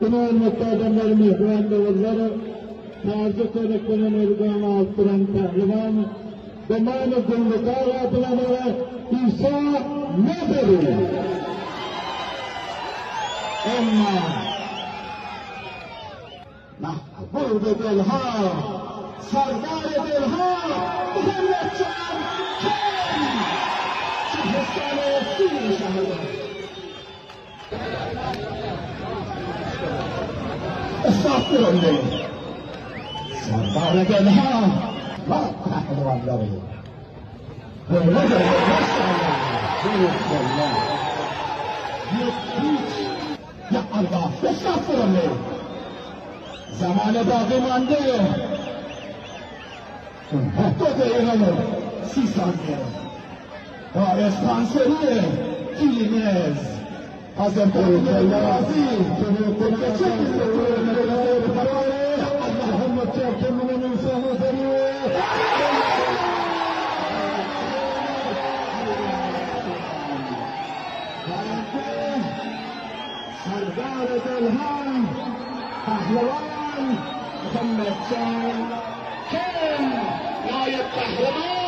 Hormatly adamlar, mähriban doganlar, täze köneklenen elgam alyp duran pälwan Domany Gündogar adyna Isa Nazary. Emma Mahbub Delha, Sardar Delha, Muhammetjan Kem, Şahristany Siriýa şäheri. Ussat göründi. Serdar Delha, Mat pälwanlary. Böyle-de maşallah, berekella. Ýok hiç. Ya Allah, ussat göründi. Zamana bagy mandy. 2 دقیقه و 30 ثانیه با اسپانسری کلینز حاضر محمد سردار دلها پهلوان محمد جان کن نایب قهرمان.